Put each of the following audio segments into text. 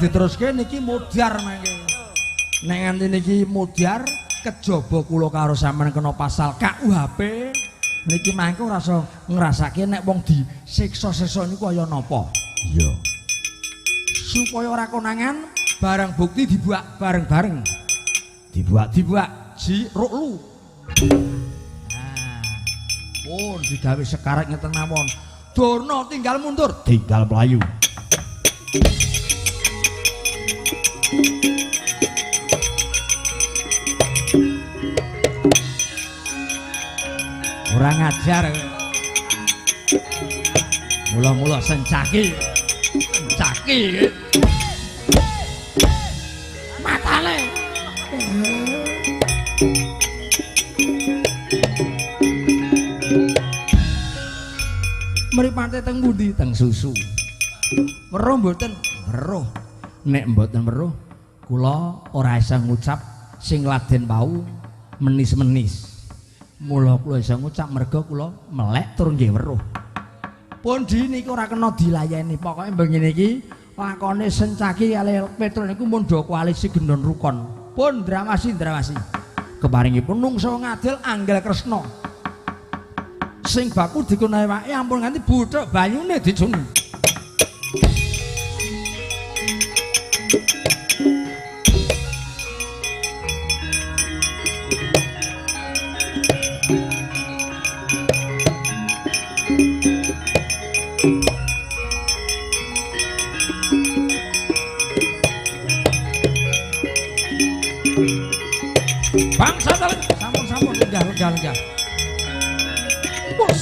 Diteruske niki modar mangke. Nek nganti niki modar kejaba kula karo sampean kena pasal KUHP niki mangke ora iso ngrasake nek wong disiksa-siksa niku kaya napa. Iya. Supaya ora konangan barang bukti dibuak bareng-bareng. Dibuak-dibuak ji ruklu. Nah, pun digawe sekarat ngeten mawon. Durna tinggal mundur, tinggal mlayu. Ora ngajar. Mula-mula sencaki. Sencaki. Matane. Mripate teng pundi? Teng susu. Weruh mboten? Weruh. Nek mboten weruh, kula ora isa ngucap sing laden wau menis-menis. Mula kula isa ngucap merga kula melek tur nggih weruh. Pun di niku ora kena dilayani. Pokoke bengi niki lakone Sencaki kalih Petruk niku mun do koalisi gendon rukon. Pun dramasi dramasi. Keparingipun nungso ngadil Anggel Kresna. Sing baku dikunewake ampun nganti buthuk banyune dicuni. Bangsa dalem sampun-sampun lenggah-lenggah. Bos.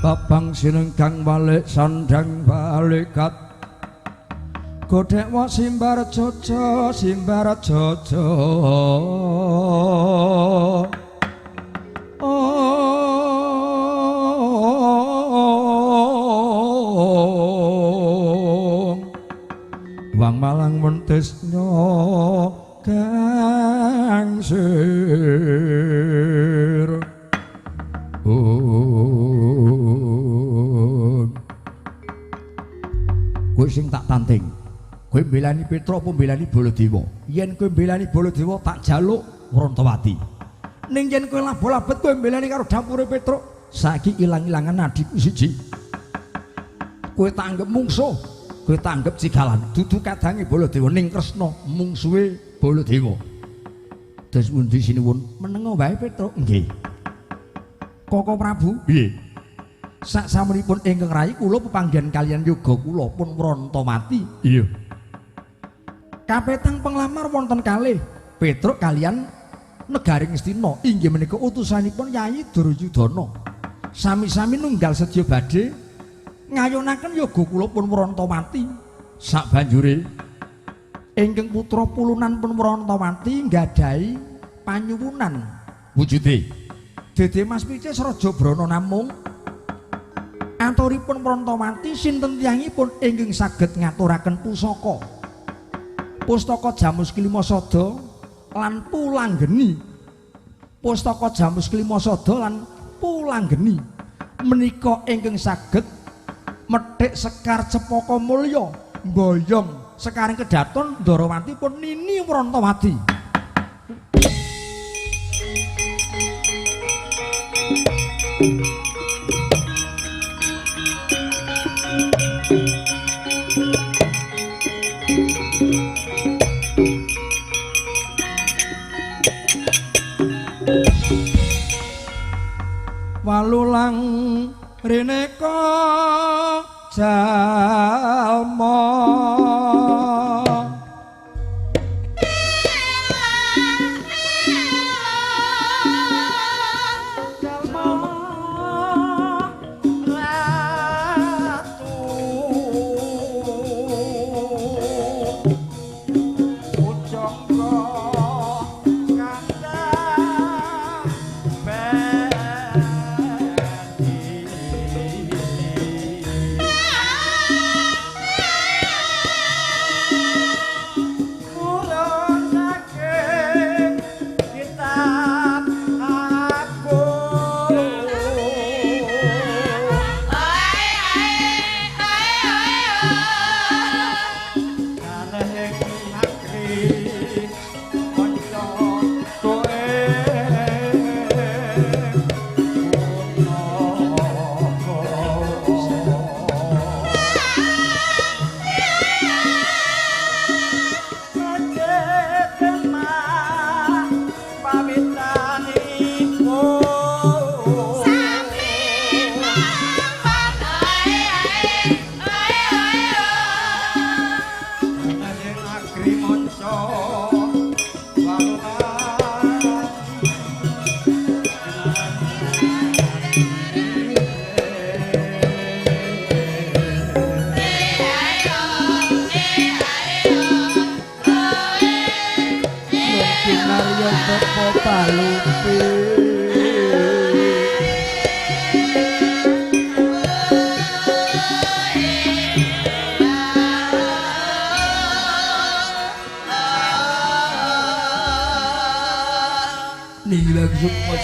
Babang sinenggang balik sandang balikat. Godhek wa simbar jojo simbar jojo. Wang Malang mentisnya gangsir. Kowe sing tak tanting. Kowe mbelani Petruk apa mbelani Baladewa? Yen kowe mbelani Baladewa tak jaluk Wrontowati. Ning yen kowe labo-labet kowe mbelani karo dapure Petruk, saiki ilang-ilangan adikku siji. Kowe tak anggap mungsuh. Kowe tanggep cigalan dudu kadange Baladewa ning Kresna mungsuhe Baladewa. Terus pundi sinuwun menengo wae Petruk? Nggih. Koko Prabu? Nggih. Sak samunipun ingkang rayi kula pepanggihan kaliyan yoga kula pun Wrontowati. Iya. Kapetang penglamar wonten kalih Petruk kaliyan negaring Ngastina inggih menika utusanipun Yayi Duryudana. Sami-sami nunggal sedya badhe ngayonaken yoga kula pun Wrontowati. Sak banjure ingkang putra pulunan pun Wrontowati nggadahi panyuwunan wujude Dede Mas Picis Raja Brana namung aturipun Wrontowati sinten tiyangipun ingkang saged ngaturaken pusaka pustaka Jamus Kelima Sada lan Pulanggeni. Pustaka Jamus Kelima Sada lan Pulanggeni menika ingkang saged methik Sekar Cepaka Mulya mboyong sekaring kedaton Ndarawati pun Nini Wrontowati. Walulang rineka jalma jalma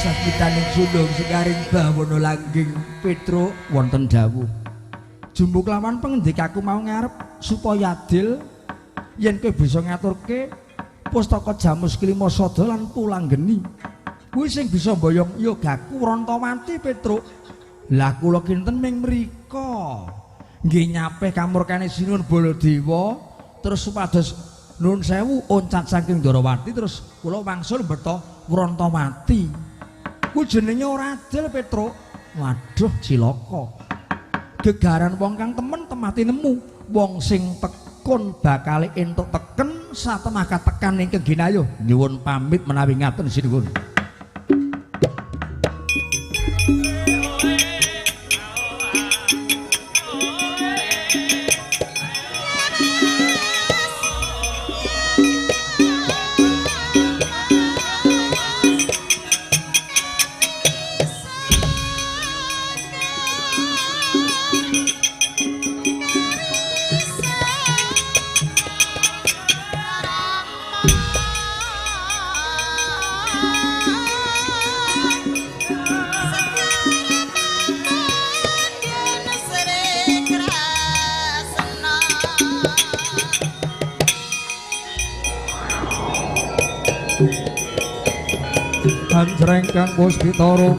Sasmitaning sulung sekaring bawana langgeng Petruk wonten dawuh. Jumbuk lawan pengendikaku mau ngarep supaya adil yen kowe bisa ngaturke pustaka Jamus Klima Sada lan Pulanggeni. Kuwi sing bisa mboyong yogaku Rantawati Petruk. Lah kula kinten ming mriko. Nggih nyapih kamurkane Sinuwun Baladewa terus supados nuwun sewu oncat saking Ndarawati terus kula wangsul mbeta Rantawati. Kuwi jenenge ora adil Petruk. Waduh cilaka. Gegaran wong kang temen temati nemu, wong sing tekun bakal entuk teken satemah katekan ing keginayo. Nyuwun pamit menawi ngaten sinuwun. Anjreng kang Puspitara.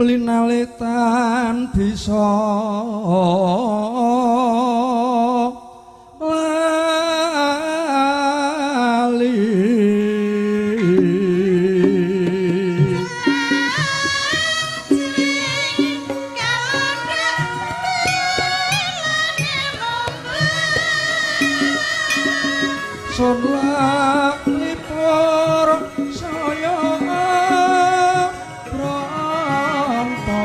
Linalitan bisa lali sun lipur saya branta.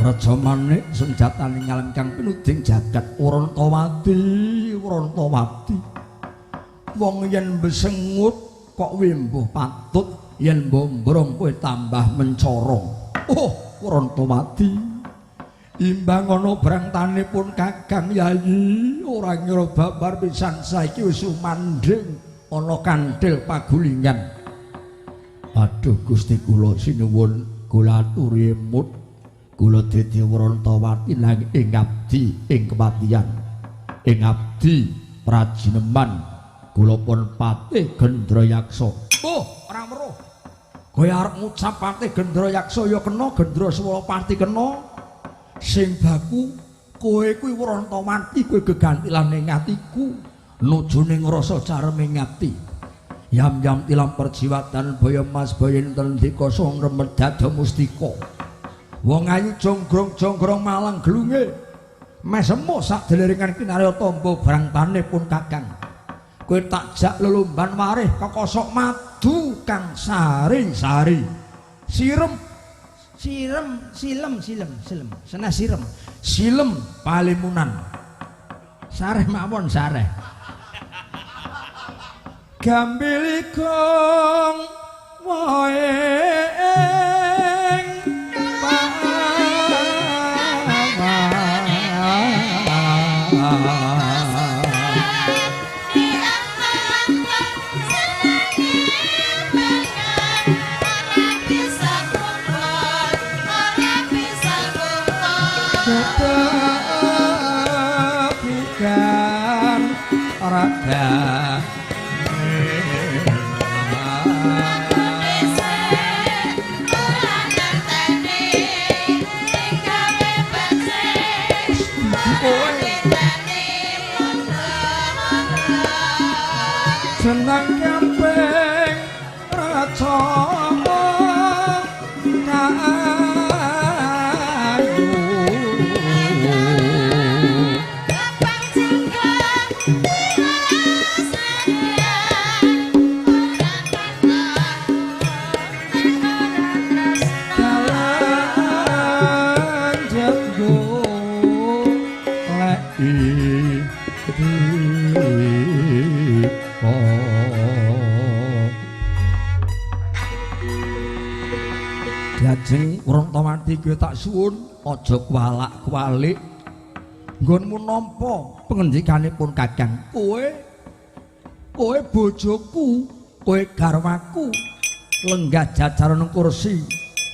Raja Manik senjatane nyalem kang pinuding jagat. Wrontawati, Wrontawati. Wong yen besengut kok wimbuh patut, yen bombrong kowe tambah mencorong. Oh, Wrontawati. Imbang ana brangtanipun Kakang Yayi, ora ngira babar pisan saiki wis sumandhing ana kanthil pagulingan. Aduh Gusti kula sinuwun, kula aturi emut, kula dadi Wrontawati nang ing abdi ing kepatihan. Ing abdi prajineman kula pun patih Gendrayaksa. Oh, ora weruh. Kowe arep ngucap patih Gendrayaksa ya kena, Gendra Swalapati kena. Sing baku kowe kuwi Wrontawati, kowe gegantilan ing atiku, nujune ngrasa careme ing ati. Yam-yam tilam perjiwatan baya mas baya enten ndika sung remet dada mustika. Wong ayu jonggrong-jonggrong malang glunge. Mesemo sak deliringan kinarya tamba brangtane pun Kakang. Kowe tak jak lelumban warih kekosok madu kang sari-sari. Sirem sirem silem silem silem senah sirem silem palimunan. Sareh mawon sareh. Gambiligong wae ing bukan raga. Senang kaping raja kayu dalan jago leki. Lajeng Wrontawati kowe tak suwun aja kuwalak-kuwalik nggonmu nampa pengendikanipun Kakang. Kowe kowe bojoku, kowe garwaku, lenggah jajaran kursi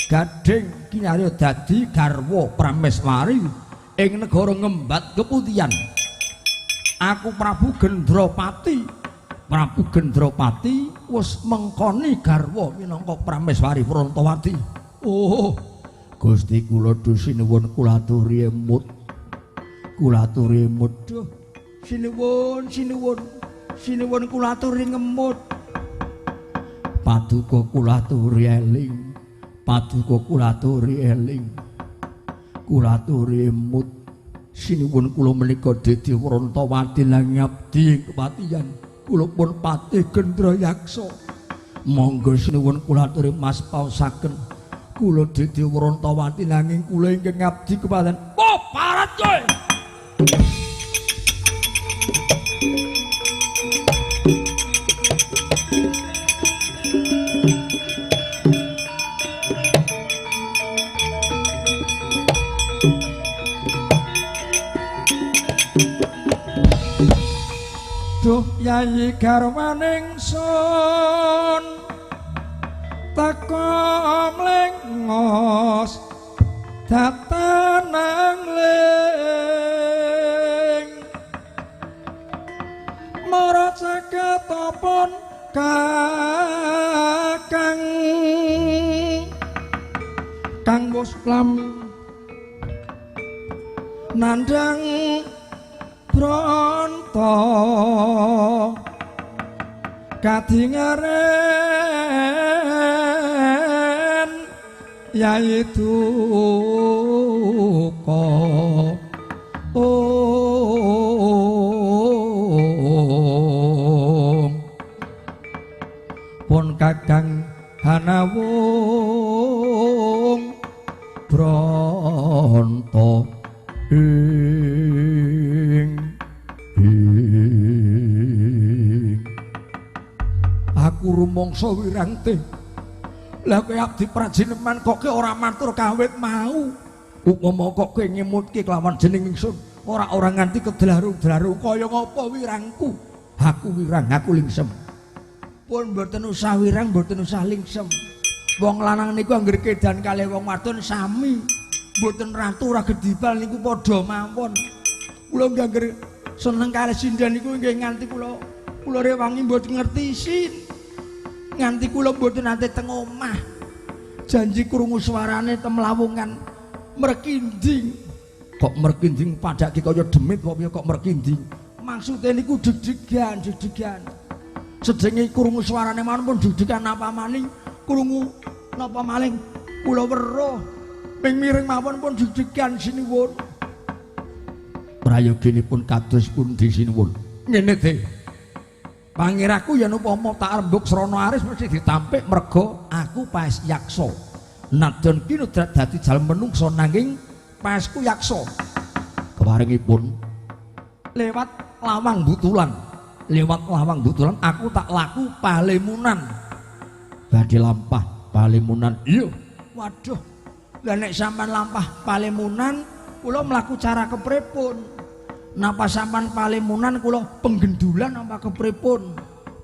gading kinarya dadi garwa prameswari ing negara ngembat keputihan. Aku Prabu Gendrapati. Prabu Gendrapati wis mengkoni garwa minangka prameswari Wrontawati. Oh, Gusti kula sinuwun kula aturi emut. Kula aturi emut. Duh, sinuwun, sinuwun. Sinuwun kula aturi ngemut. Paduka kula aturi eling. Paduka kula aturi eling. Kula aturi emut. Sinuwun kula menika dadi Wrontawati lan ngabdi ing kepatihan. Kula pun patih Gendrayaksa. Monggo sinuwun kula aturi mas paosaken. Kula dadi Wrontawati nanging kula ingkang ngabdi kepatihan. Oh, parat kowe. Duh Yayi garwaning sun teka mlengos datanang ling mara caketapun Kakang kang wis lami nandhang bronto kadingaren Yai duka. Pun Kakang Hanawung Bronto. Aku rumangsa wirang teh. Lah kowe abdi prajineman kok kowe ora matur kawit mau. Upama kok kowe ngemutke kelawan jeneng ingsun, ora nganti kedlarung-dlarung kaya ngapa wirangku. Aku wirang, aku lingsem. Pun mboten usah wirang, mboten usah lingsem. Wong lanang niku angger kedan kalih wong wadon sami. Mboten ratu ora gedibal niku padha mawon. Kula nggih angger seneng kalih sinden niku nggih nganti kula rewangi mboten ngerti isin. Nganti kula mboten nate teng omah. Janji krungu suarane temlawungan merkinding. Kok merkinding padake kaya demit kok piye kok merkinding? Maksude niku deg-degan, deg-degan. Sedenge krungu suarane mawon pun deg-degan napa maning krungu napa maling kula weruh ping miring mawon pun deg-degan sinuwun. Prayoginipun kados pundi sinuwun? Ngene te. Pangiraku yen upama tak rembug srana aris mesti ditampik merga aku paes yaksa. Nadyan kinudrat dadi jalma menungsa nanging paesku yaksa. Keparingipun lewat lawang butulan, lewat lawang butulan aku tak laku palemunan. Badhe lampah palemunan. Iya. Waduh. Lah nek sampean lampah palemunan kula mlaku cara kepripun? Napa sampean palemunan kula penggendulan apa kepripun?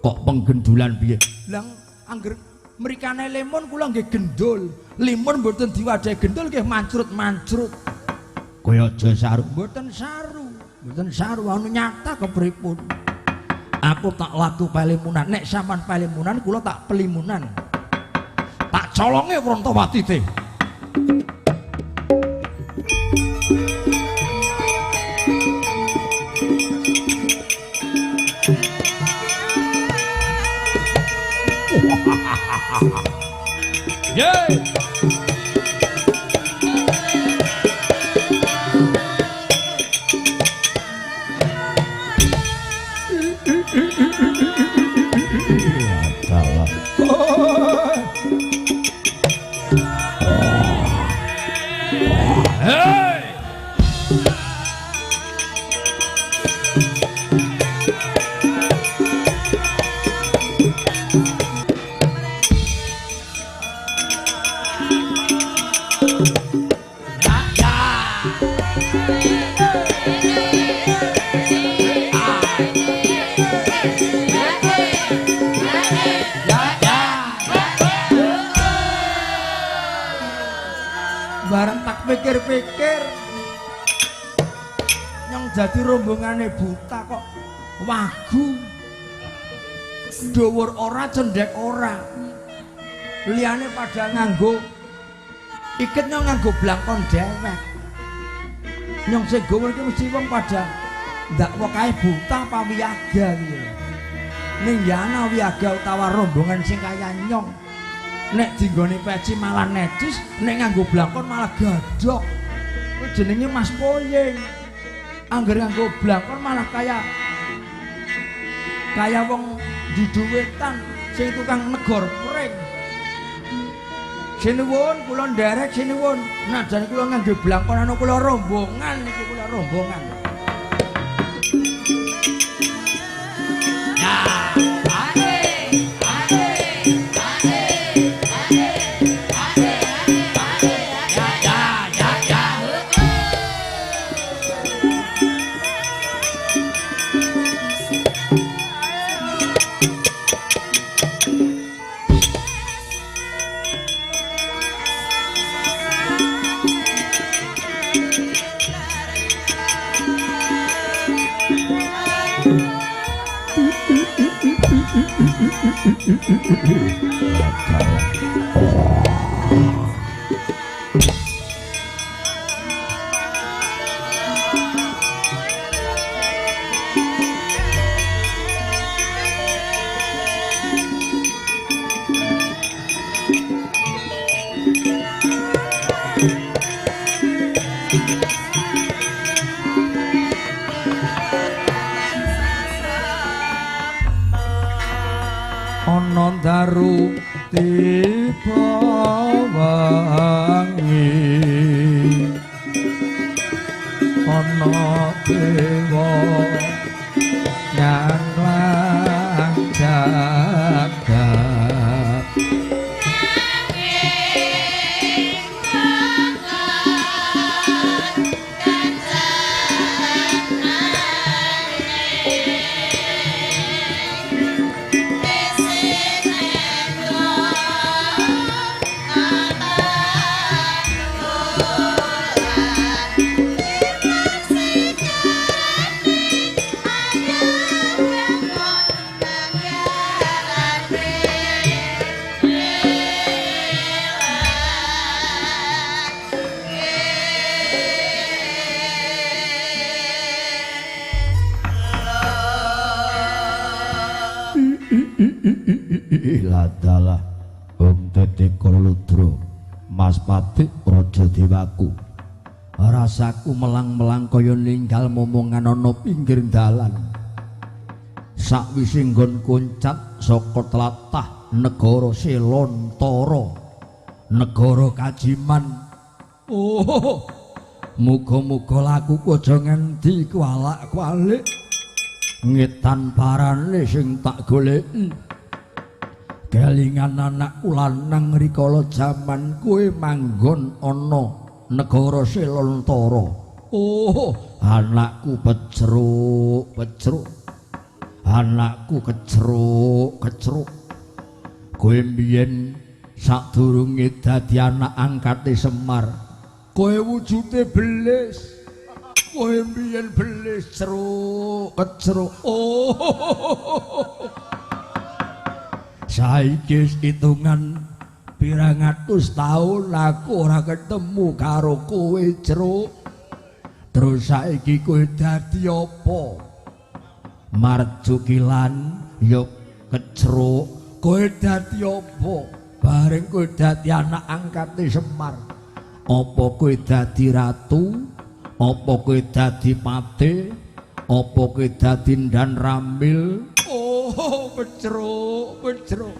Kok penggendulan piye? Lah angger mrikane lemon kula nggih gendul. Limun mboten diwadahi gendul nggih mancrut-mancrut. Kowe aja saru. Mboten saru. Mboten saru anu nyata kepripun? Aku tak laku palemunan. Nek sampean palemunan kula tak pelimunan. Tak colonge Wrontowati teh. Yeay. Bareng tak pikir-pikir nyong dadi rombongane buta kok wagu, dhuwur ora cendhek ora, liyane pada nganggo iket nyong nganggo blangkon dewek. Nyong sing gowo iki mesti wong pada ndakwa kae buta apa wiyaga iki. Ning yana wiyaga utawa rombongan sing kaya nyong nek dinggone peci malah necis, nek nganggo blangkon malah gadhok. Kuwi jenenge Mas Poyeng. Angger nganggo blangkon malah kaya wong duduwetan sing tukang negor pring. Sinuwun kula nderek sinuwun. Najan kula nganggo blangkon anu kula rombongan iki, kula rombongan. Ana daru tiba wangi, ana dewa nyanglang jagat. Ladalah Om Tete Kaludra Mas Patih Raja Dewaku. Rasaku melang-melang kaya ninggal momongan ana pinggir dalan. Sakwise nggon kuncat saka tlatah negara Selontara, negara Kajiman. Oh, muga-muga lakuku aja nganti kualak-kualik. Ngetan parane sing tak goleki. Kelingan anakku lanang rikala jaman kowe manggon ana negara Selontara. Oh, anakku pecruk, pecruk. Anakku kecruk, kecruk. Kowe mbiyen sadurunge dadi anak angkate Semar, kowe wujude belis. Kowe mbiyen belis ceruk, kecruk. Oh. Saiki hitungan pirang atus taun aku ora ketemu karo kowe, Ceruk. Terus saiki kowe dadi apa? Marjukilan ya kecruk. Kowe dadi apa? Bareng kowe dadi anak angkate Semar. Apa kowe dadi ratu? Apa kowe dadi patih? Apa kowe dadi ndan ramil? Oh, pecruk, pecruk.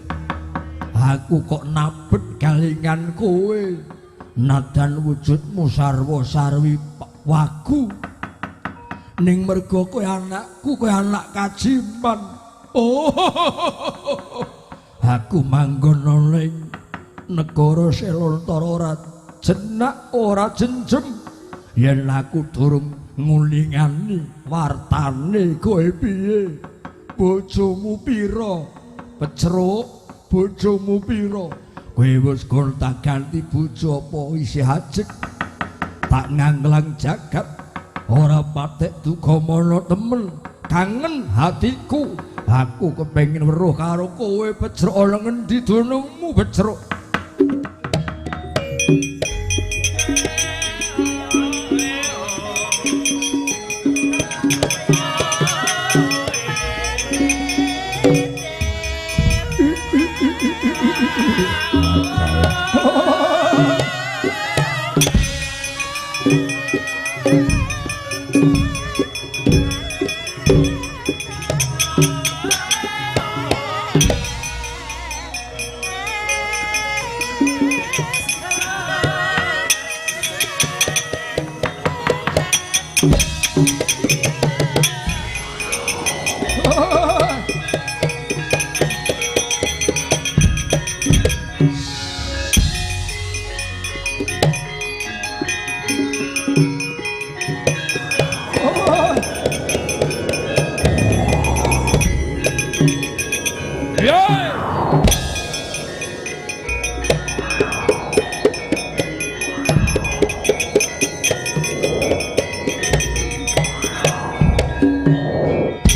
Aku kok nabet kalingan kowe. Nadan wujudmu sarwa sarwi wagu. Ning mergo kowe anakku, kowe anak Kajiman. Oh, aku manggon ning negara Selontara ora jenak ora jenjem. Yen aku durung ngulingani wartane kowe piye? Bojomu pira? Pecruk, bojomu pira? Kowe wis gonta-ganti bojo apa isih ajeg? Tak nganglang jagat ora patek duga mana temen. Kangen hatiku. Aku kepengin weruh karo kowe, Pecruk, ana ngendi dunungmu, Pecruk?